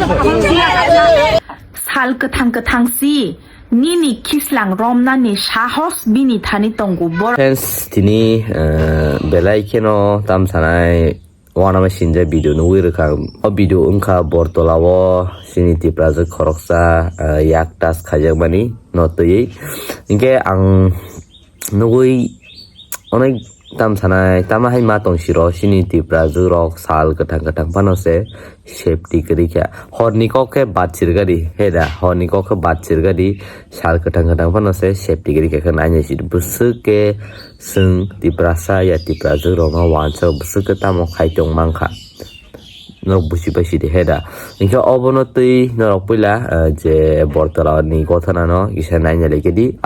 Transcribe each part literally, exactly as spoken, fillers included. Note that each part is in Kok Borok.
Sal kwthang kwthang si, nini khislang romnani sahos bini thani tongo borok. Friends, tini, eh, belai kheno tam sanai uanama sinjak video nugwi rwkha. O video wngkha Bortola o chini Tiprajwk khoroksa, eh, yak tas khaijakmani no twiwi. Hinkhe ang nugwi onek tam sanai, tamo hai ma tong siro, chini Tiprajwk rok sal kwthang kwthang phano se safety kwrwi kha. Horni kok khe bat sirgadi, he da, horni kok khe bat sirgadi, sal kwthang kwthang phano se safety kwrwi kha, khe nainai si bwswk khe chwng Tiprasa ya Tiprajwk rokno wansuk bwswk khe tamo khai tong mankha. Norok busi bai sidi he da. Hinkhe obono twi norok puila, eh, je Bortola ni gothana no kisa naina leke di.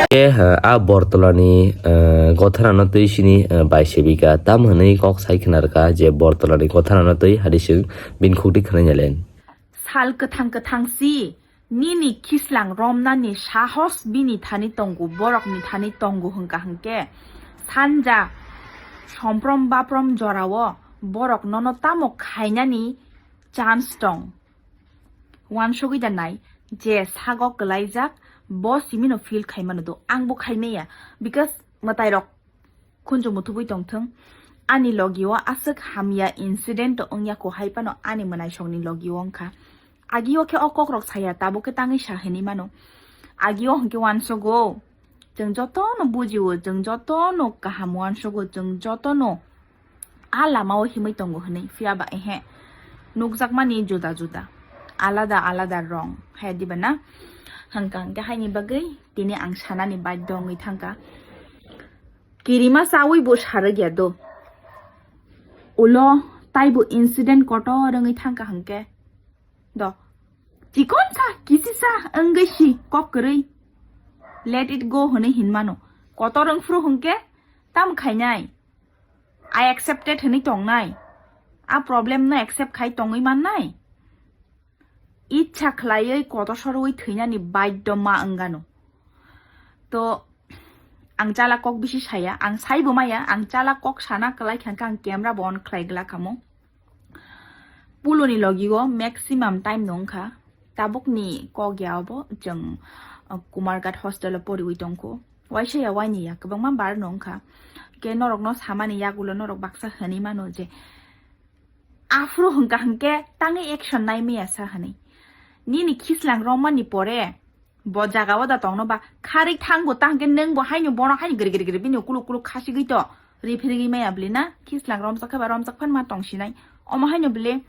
Ke, eh, a Bortola ni, eh, gothana no twi sini, eh, bai sebika tam hwnwi kok sai khna rwkha je Bortola ni gothana no twi hari chwng bini khukti khwnai nalen. Sal kwthang kwthang si, nini khislang romnani sahos bini thani tongo, borokni thani tongo hwnkha hwnkhe sanja somprom baprom jorao borok nono tamo khainani chance tong. Wansugwi da nai, je sago kwlaijak, bo simino feel khaimano do. Angbo khaimaya, because mwtairok khunju muthubwi tongthwng. Ani logio aswk hamya incident wngya ko hai phano ani mwnaisongni logio wngkha. Agio khe o kokrok saya, tabuk khe tangwi sa hinwi mano. Agio hwnkhe wansugo, chwng jotono bujio, chwng jotono kaham wansugo, chwng jotono a lamao himwi tongo hwnwi, phiya ba ehe, nukjakmani juda juda, alada alada rong, hai diba na? Hwnkha hwnkhe haini bagwi tini ang sanani badhyo wngwi thangkha. Kirima chawi bo sarwkya do, ulo taibo incident kotor wngwi thangkha hwnkhe do, chikon sa, kisi sa wngwi si kok kwrwi, let it go hwnwi hinmano. Kotor wngphuru hwnkhe tam khainai. I accepted hwnwi tongnai. A problem no accept khai tongwi mannai. Ichha khlaiwi kotor sorwi thwinani baidho ma wngano. To ang chala kok bisi saya, ang saibo maya, ang chala kok sana kwlai kha hwnkhe ang camera bo on khlai glak kamo. Puloni logio maximum time no wngkha. Tabukni kok ya obo chwng, uh, Kumarghat hostel o poriwi tongkho. Waisa ya waini ya kwbangma bar no wngkha. Ke norokno samani yagulo norok baksa hwnwi mano je, aphuru hwnkha hwnkhe tangwi action nai maya sa hwnwi. Nini khislang romani pore bo jaga o da tongno ba kharwi thangbo ta hwnkhe nwngbo haino bono haino giri giri giri bini ukuluk ukuluk khasigwi to riphirigwi maya bwlwi na? Khislang romjak khe ba romjak phan ma tongsinai. Omo haino bwlwi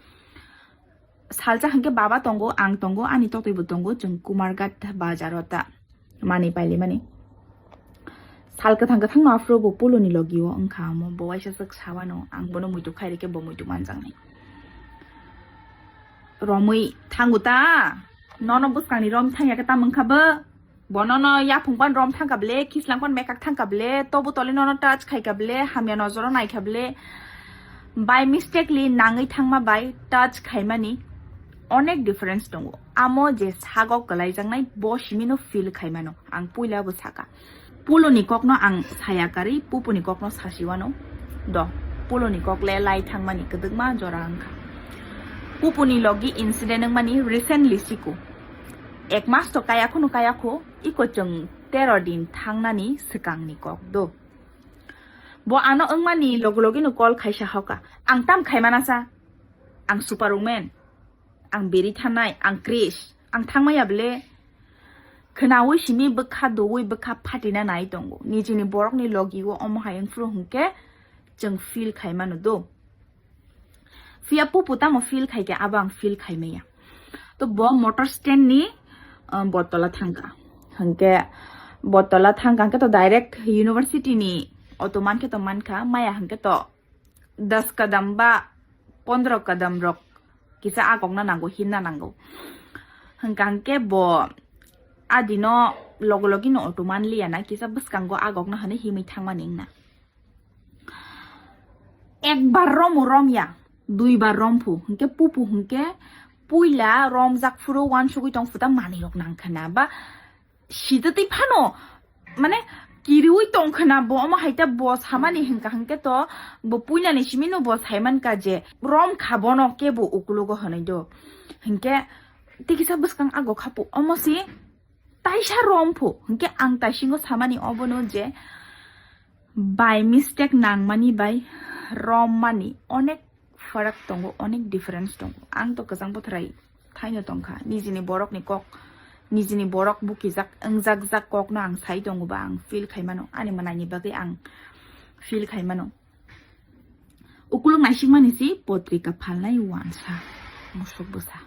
salsa hwnkhe baba tongo, ang tongo, ani totwi bo tongo, chwng Kumarghat bazar o ta. Mani paili mani. Sal kwthang kwthang no aphuru bo puloni logi o wngkha omo, bo waisa swk sawano, ang bono muitu khai rikhe bo muitu manjaknai. Romwi thango ta, nono bwskangni rom thangya khe tamo wngkha bo? Bo nono yaphung pan rom thangkha ble, khislang pan mekak thangkha ble, tobu tole nono touch khaikha ble, hamya nojoro naikha ble, by mistakenly nangwi thangma bai touch khaimani onek difference tongo. Amo je sago kwlaijaknai, bo simino feel khaimano. Ang puila bo saka. Puloni kokno ang saya karwi, pupuni kokno sasiwano. Do, puloni kok le lai thangmani kwdwkma jora wngkha. Pupuni logi incident wngmani recently siko. Ek mas to kaya khunu kaya kho, iko chwng tero din thangnani swkangni kok do. Bo ano wngmani logi logino call khaisa hoka. Ang tam khaimana sa? Ang super woman. Ang beri thanai, ang Chris, ang thangmaya bele. Khwnawi simi bwkha dowi bwkha phatina nai tongo. Nijini borokni logi o omo hai wngphuru hwnkhe chwng feel khaimano do. Phiya pupu tamo feel khaikhe abo ang feel khaimaya. To bo motor stand ni, uh, Bottola thangkha. Hwnkhe Bottola thangkha hwnkhe to direct university ni auto mankhe to mankha, maya hwnkhe to das kadam ba pondro kadam rok kisa agokna nango, himna nango. Hwnkha hwnkhe bo adino logo logino auto manliya na, kisa bwskango agokna hwnwi himwi thangmani wngna. Ekbar romo romya, duibar romphu, hinkhe pupu hinkhe puila romjak phuru uansugwi tongphuta manwirok nangkhana ba sitwtwi phano, mane, kiriui tongkhana bo, omo haita bo samani hinka hinkhe to bo puinani simino bo saimankha je romkha bono kebo ukulugo hwnwi do. Hinkhe tikisa bwskang ago khapu omo si taisa romphu, hinkhe ang taisingo samani obono je by mistake nangmani bai rommani onek farak tongo, onek difference tongo. Ang to kwchang bothrai thaino tongkha, nijini borokni kok, nijini borok bukijak wngjak jak kokno ang sai tongo ba ang feel khaimano, ani mwnaini bagwi ang feel khaimano. Ukuluk naisikmani si potrika phalnai uansa musuk bwsa.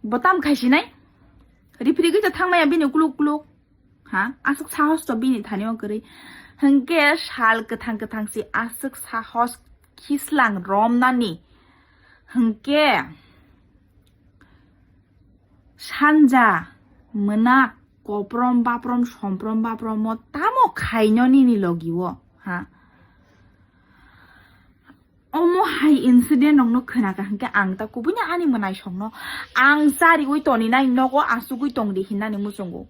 Bo tam khaisinai? Riphirigwi to thangmaya bini ukuluk ukuluk. Ha? Aswk sahos to bini thani o kwrwi. Hinkhe sal kwthang kwthang si aswk sahos khislang romnani. Hinkhe sanja, mwnak, koprom, baprom, somprom, baprom mo tamo khaino nini logi o, ha? Omo hai incident rokno khwnaka hinkhe ang ta kubuino ani mwnaisong no ang chariui toninai nogo asugui tongdi hinnani muchungo.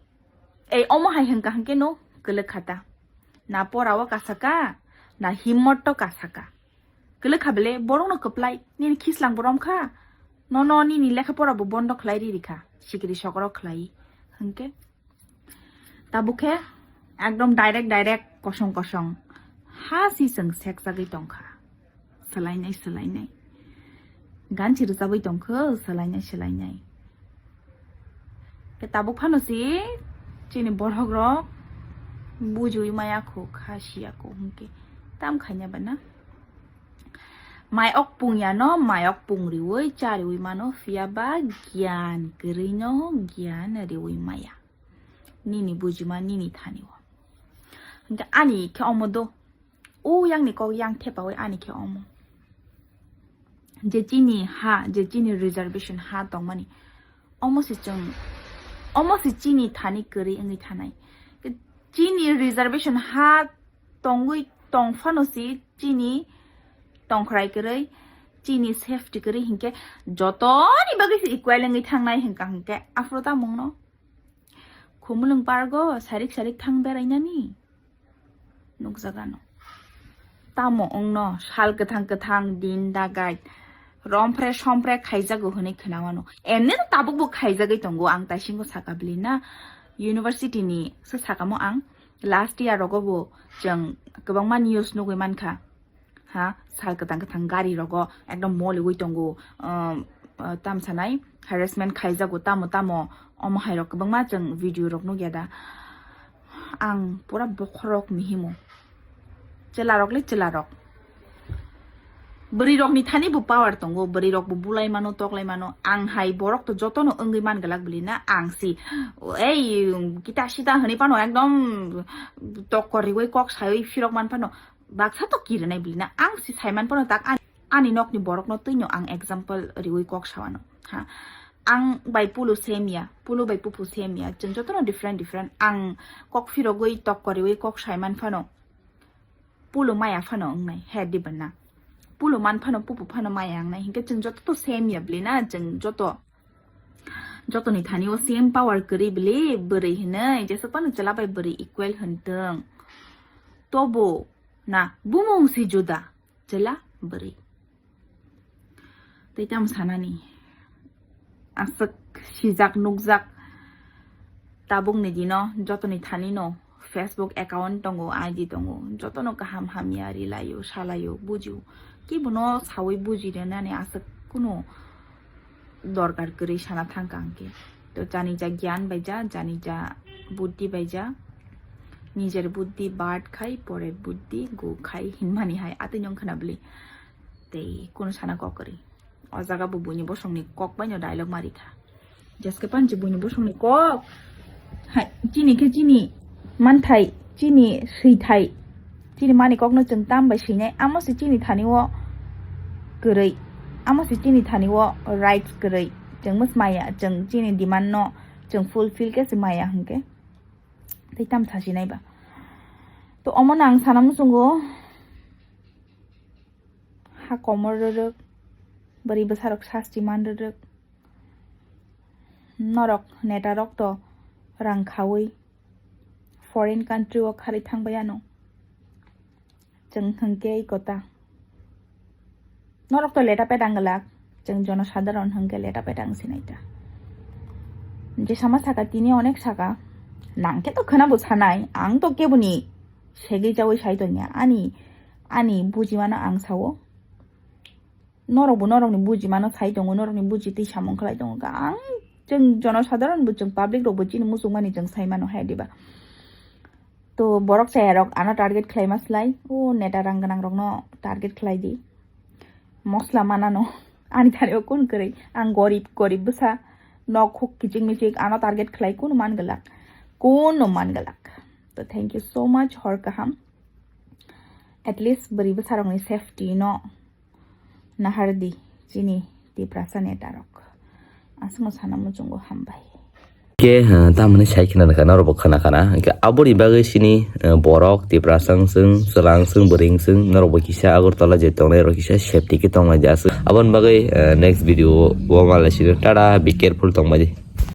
Ei omo hai hinka hinkhe no kwlwk kha ta. Na pora o kasaka, na himmot to kasaka. Kwlwk kha bele, borokno kwplai, nini khislang bo romkha. Nono nini lekha pora bo bondo khlai ri rikha, sikiri sokoro khlai. Hinkhe tabuk khe ekdom direct direct kosong kosong ha si chwng seksagwi tongkha. Swlainai swlainai. Ganchi rwchabwi tongkho, swlainai swlainai. Khe tabuk phano si chini borok rok bujiui maya kho, kha siya kho hinkhe tam khaina ba na? Mai ok pungya no mai ok pung riui chariui mano, phiya ba gyan kwrwi no gyan riui maya. Nini bujima nini thani o. Hinkhe ani khe omo do. O yang ni kok yang thepaui ani khe omo. Je chini ha, je chini reservation ha tongmani. Omo se chwng, omo se chini thani kwrwi wngwi thanai. Chini reservation ha tongwi tong phano se chini tongkhrai kwrwi, chini safety kwrwi hinkhe jotoni bagwi se equal wngwi thangnai hinka hinkhe aphuru tamungno. Khumulwng pargo sarik sarik thang berainani nukjagano. Tamo wngno sal kwthang kwthang din dagai romphre somphre khaijago hwnwi khwnawano. Emni to tabukbo khaijagwi tongo, ang taisingo saka bwlwi na university ni se sakamo ang last year rogo bo chwng kwbangma news nugwi mankha. Ha, sal kwthang kwthang gari rogo ekdom moliwi tongo, um, uh, tam sanai harassment khaijago tamo tamo, omo hai rok kwbangma chwng video rok nugya da. Ang pura bokhorok ni himo. Chwla rok le chwla rok. Bwrwi rok ni thani bo power tongo, bwrwi rok bo bulai mano, toklai mano. Ang hai borok to jotono wngwi man glak bwlwi na, ang si ei kita sita hwnwi phano ekdom tokkor riwi kok saiwi phirok man phano baksa to kirinai bwlwi na, ang si saiman phano tak ani, ani nokni borokno twino ang example riwi kok sawano. Ha, ang bai pulu same ya, pulu bai pupu same ya, chwng jotono different different. Ang kok phirogwi tokkor riwi kok saiman phano pulu maya phano wngnai, he diba na? Pulu man phano pupu phano maya wngnai, hinkhe chwng joto to same ya bwlwi na, chwng joto, jotoni thani o same power kwrwi bwlwi, bwrwi hinwi jeswk phano chwla bai bwrwi equal hwntwng. Tobo na, bumung si juda, chwla bwrwi. Tei tamo sanani, aswk sijak nukjak tabukni dino jotoni thani no Facebook account tongo, I D tongo, jotono kaham hamya rilaio, salaio, bujio. Kibuno sawi buji rwnani aswk kunu dorkar kwrwi sana thangka ang khe. To jani ja gyan bai ja, jani ja buddhi bai ja, nijer buddhi bad khai, porer buddhi gu khai hinmani hai atwi nung khna bwlwi. Tei kunu sana kok kwrwi. O jaga bo buini bosongni kok baino dialogue ma rikha. Jeske panchi buini bosongni kok. Hai, chini khe chini manthai, chini swithai, chini mani kokno chwng tam bai swinai. Amo se chini thani o kwrwi. Amo se chini thani o rights kwrwi. Chwng maya, chwng chini demand no chwng fulfill khe se maya hwnkhe. Tei tam thasinai ba. To omo no ang sana muchungo. ha komor rwrwk, bwrwi bwsarok sasti man rwrwk. Norok netarok to rang khaui foreign country o kharwi thangbai ano. Chwng hwnkhe iko ta. Norok to leta peta wng glak, chwng jono sadharon hwnkhe leta peta wng sinai ta. Je sama saka tini onek saka, nang khe to khwna bo sanai, ang to keboni segwi chaui sai tongya, ani, ani bujimano ang sao. Norok bo norokni bujimano sai tongo, norokni buji twi samung khlai tongo. Ang chwng jono sadharon bo chwng public rok bo chini muchungmani chwng sai mano hai diba. To borok chayarok ano target khlai ma slai, o neta rang gwnang rokno target khlai di. Mosla manano ani thani o kun kwrwi, ang gorib, gorib bwsa, nok huk kichik michik ano target khlai kunu man glak, kunu man glak. To thank you so much, hor kaham. At least bwrwi bwsarokni safety no nahardi chini Tiprasa netarok. Aswkno sana muchungo, hambai. Ke, ha, tamoni sai khna nokha, norokbo khna khana. Hwnkhe aboni bagwi chini, eh, borok, Tiprasa wngswng, chwla wngswng, bwrwi wngswng, norokbo kisa Agartala je tongnai rok kisa safety khe tongnai di aswk. Aboni bagwi, eh, next video o malai sino. Tada, be careful tongbai di.